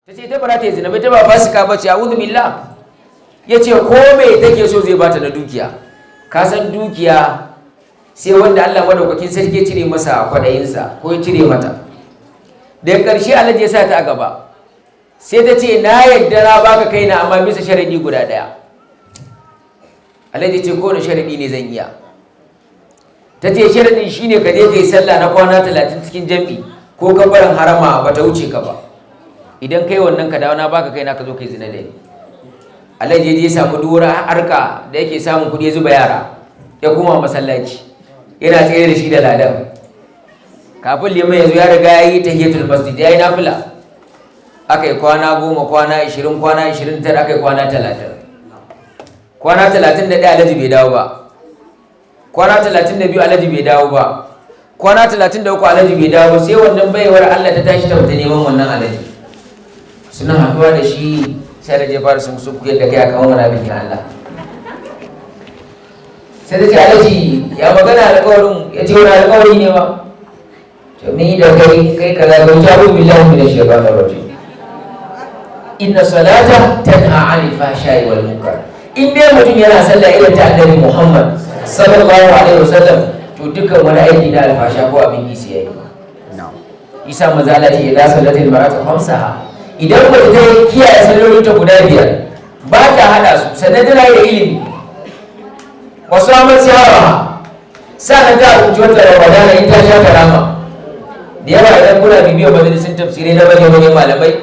Ta ce ta ba za ta yi zina ba, ta ba fasika ba ce, a'udhu billah. Ya ce ko me take so zai bata na dukiya. Ka san dukiya sai wanda Allah madaukakin sarki ya cire masa kwaɗayinsa ko ya cire mata. Daga ƙarshe Alhaji ya sa ta a gaba, sai ta ce, "Na yadda na baka kaina, amma bisa sharadi guda ɗaya." Alhaji ce, "Kowane sharadi ne zan iya." Ta ce, "Sharadin shine ka je ka yi sallah na kwana 30 cikin jam'i, ko kabarin harama ba ta wuce ka ba. Idan kai wannan, ka dawo, na baka kaina, ka zo ka yi zina da ni." Alhaji ya je samu duk harka da yake samun kuɗi, ya zuba yara, ya koma masallaci, yana tsaye da shi da ladan. Kafin liman ya zo, ya riga ya yi tahiyatul masjid, ya yi nafila. Aka yi kwana 10, kwana 20, kwana 29, aka yi kwana 30. Kwana 31, Alhaji bai dawo ba. Kwana 32, Alhaji bai dawo ba. Kwana 33, Alhaji bai dawo ba. Sai wannan baiwar Allah ta tashi ta fita neman wannan Alhaji. Suna haɗuwa da shi, sai Alhaji ya fara sun yadda kai a kawo mana bikin Allah. Sai ta ce, "Alhaji, ya magana alƙawarin?" Ya ce, "Wani alƙawari ne ba?" To ni da kai, kai kaza ga wuta. A'udhu billahi minash shaitanir rajim. Inna salata tanha 'anil fahsha'i wal munkar. In dai mutum yana sallah irin ta Annabi Muhammad sallallahu alaihi wasallam, to dukkan wani aiki na alfasha ko abin isi yayi. Isa maza Allah ce, idza sallatil mar'atu khamsaha, idan mace ta kiyaye sallolin ta guda biyar, ba ta hada su, sannan tana da ilimi, wasu amal siyara, sannan ta rubuci wata Ramadana, in ta sha karama. Da yawa idan kuna bibiyar majalisun tafsirai na manyan manyan malamai,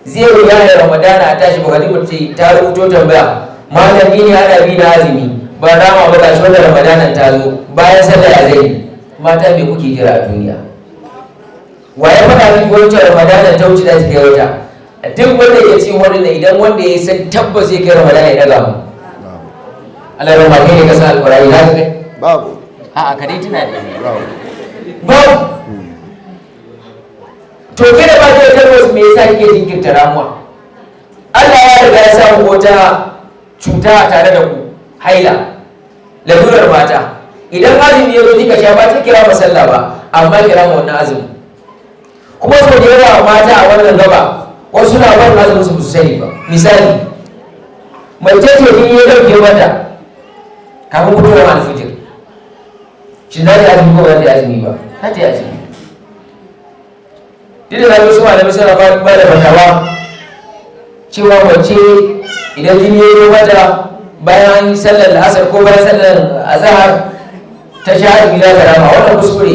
zai wuya da Ramadana a tashi baka ji mace ta rubuto tambaya, "Malami ne, ana bi na azumi, ba rama ba, gashi wannan Ramadanan ta zo bayan sallah, ya zai?" Mata, me kuke jira a duniya? Wa ya faɗa miki wancan Ramadanan ta wuce za ki kai wata? Duk wanda ke cikin wannan, idan wanda ya san tabbas zai kai Ramadana, ya daga mu. Allah ya kai ne ka san Alƙur'ani, za ka kai? Babu. A'a, ka dai tuna da Babu. Babu. To ke da ba ta tabbas, me yasa kike jinkirta ramuwa? Allah ya riga ya samu wata cuta a tare da ku, haila, lalurar mata. Idan azumi ya zo kika sha, ba ta kira masalla ba, amma kira ma wannan azumi. Kuma sau da yawa mata a wannan gaba, wasu na barin azumin su, su sani ba. Misali, mace ce jini ya dauke mata kafin fitowar alfijir. Shin za ta yi azumi ko ba za ta yi azumi ba? Za ta yi azumi. Duk da na wasu malamai suna ba da fatawa cewa mace idan jini ya zo mata bayan an yi sallar la'asar ko bayan sallar azahar ta sha azumi, za ta rama. Wannan kuskure.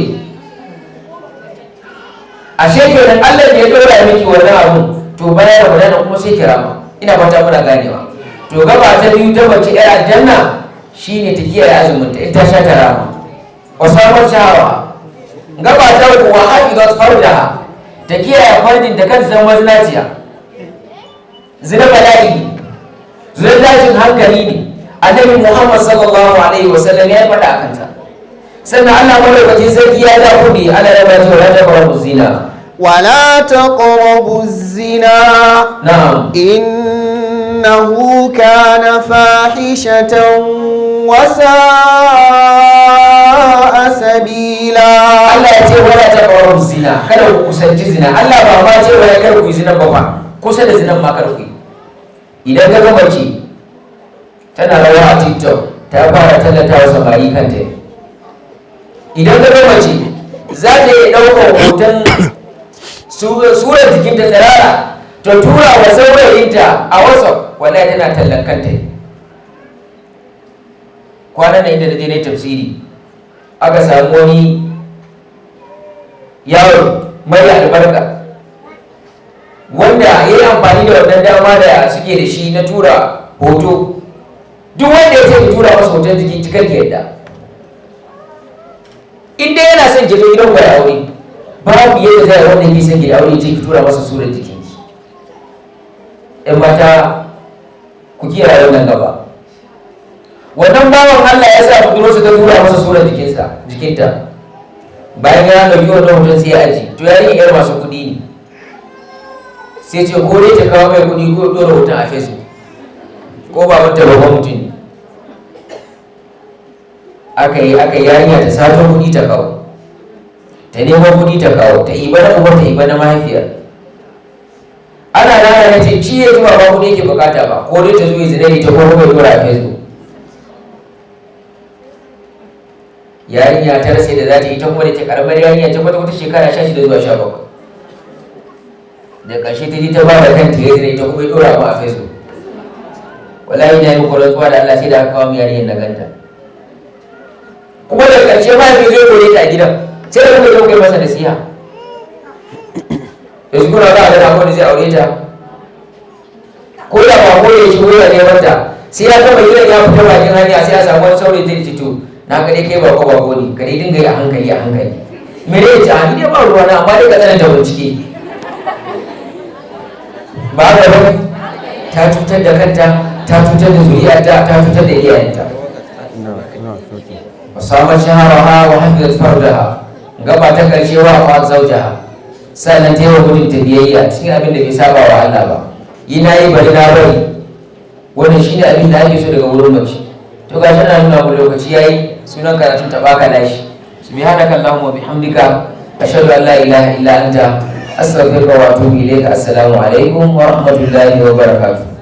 Ashe kenan Allah ne ya dora miki wannan abu, to bayan Ramadana kuma sai ki rama. Ina fata muna ganewa. To gaba ta biyu ta mace yar aljanna shine ta kiyaye azumin ta, in ta sha ta rama. Wasamar shahawa. Gaba ta uku, wa hafizat farjaha, ta kiyaye farjin ta kan zama mazinaciya. Zina bala'i ne, zina tashin hankali ne. Annabi Muhammad sallallahu alaihi wasallam ya faɗa a kanta. Sannan Allah madaukakin sarki ya ja kudi, ana raba ta, wala taqrabu zina. ولا تقربوا الزنا. Na'am. إنه كان فاحشة وساء سبيلا. Allah ya ce, wala taqrabu zina, kada ku kusanci zina. Allah ba ma ce wai kar ku yi zina ba fa, kusa da zinan ma kar ku yi. Idan ka ga mace tana rawa a TikTok, ta fara tallata wa samari kanta. Idan ka ga mace za ta iya ɗaukar hoton surar jikinta tsirara ta tura wa saurayinta a WhatsApp, wallahi tana tallan kanta ne. Kwanan nan inda na je na tafsiri, aka samu wani yaro mai albarka wanda ya yi amfani da wannan dama da suke da shi na tura hoto. Duk wanda ya ce ki tura masa hoton jiki, cikar ki yadda. In dai yana son ki zo gidan ku ya aure, babu yadda zai wanda yake son ki da aure ce ki tura masa surar jikinki. Ƴan mata, ku kiyaye wannan gaba. Wannan bawan Allah ya sa budurwarsa ta tura masa surar jikinsa, jikinta. Bayan ya ɗauki wannan hoton sai ya aji. To yarinya yar masu kuɗi ne, sai ce ko dai ta kawo mai kuɗi ko ɗora hoton a Facebook. Ko babanta babban mutum ne. Aka yi aka yi, yarinya ta sato kuɗi ta kawo, ta nemo kuɗi ta kawo, ta iba na uban, ta iba na mahaifiyar. Ana nana na ce ci ya zuwa ba kuɗi yake bukata ba, ko dai ta zo ya zina ita ko kuma ya dora a Facebook. Yarinya ta rasa da za ta yi, ta kuma da ta karamar yarinya ta kwata kwata shekara 16 zuwa 17. Da ƙarshe ta ji ta ba da kanta ya zina ita kuma ya dora mu a Facebook. Wallahi na yi muku rantsuwa da Allah sai da aka kawo mu yarinyar na ganta. Kuma da ƙarshe mahaifin zai kore ta a gidan, sai da muka je muka yi masa nasiha. Yanzu kuna za a ga wanda zai aure ta, ko da ba ko ya shigo yana neman ta, sai ya gama gidan ya fita bakin hanya, sai ya samu wani saurayi ta ce to na ga dai kai ba ko ba ko ne, ka dai dinga yi a hankali a hankali. Mene ya ce a ni dai ba ruwa na, amma dai ka tsananta bincike. Ba haka ba, ta cutar da kanta, ta cutar da zuriyarta, ta cutar da iyayenta. Wasamar shaharaha wa hafizat farjaha. Gaba ta karshe, wa fa zawjaha. Sannan ta yi wa mijinta biyayya cikin abin da bai saba wa Allah ba. Yi na yi, bari na bari, wannan shine abin da ake so daga wurin mace. To gashi ana nuna mu lokaci yayi. Sunan karatun taɓa kalashi. Subhanaka allahumma bihamdika, ashhadu an la ilaha illa anta, astaghfiruka wa atubu ilayka. Assalamu alaikum wa rahmatullahi wa barakatuh.